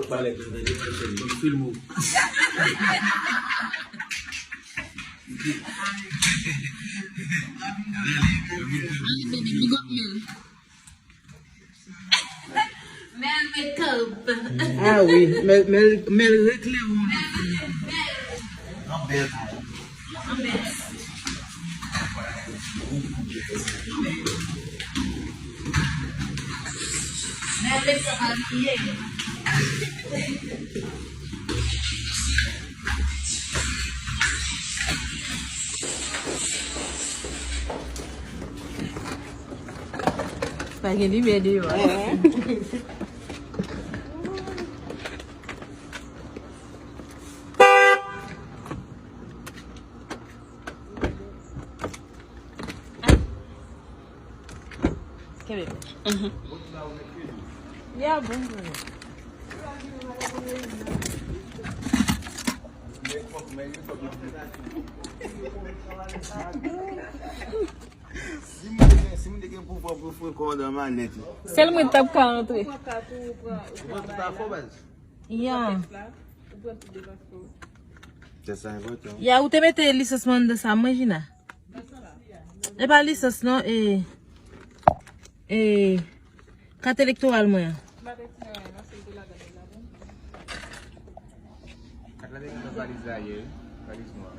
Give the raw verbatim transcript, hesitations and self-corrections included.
Palèt la, tande, mwen fè l, mwen filme w. Ay, baby, big up, man. Mel makeup. Ah wi, Mel, Mel, Mel reklere w. Mel, Mel. Yon bèl bagay. Yon bèl. Mel makeup abiye. Pa gen limyè deyò a. Kenbe. Mhm. Ya, bon, bon. Si moun te gen, si moun te gen pouvwa pou foure kò w nan malèt ou. Sèl mwen t ap ka antre. Ou pran tout afè w, baz. Ya. Tès la enpòtan. Ya, ou te mete lisans mwen anndan sa, mwen, Gina. E pa lisans, non, e, e, kat elektoral mwen an. Kat la te gen nan valiz la yè, wi. Valiz nwa.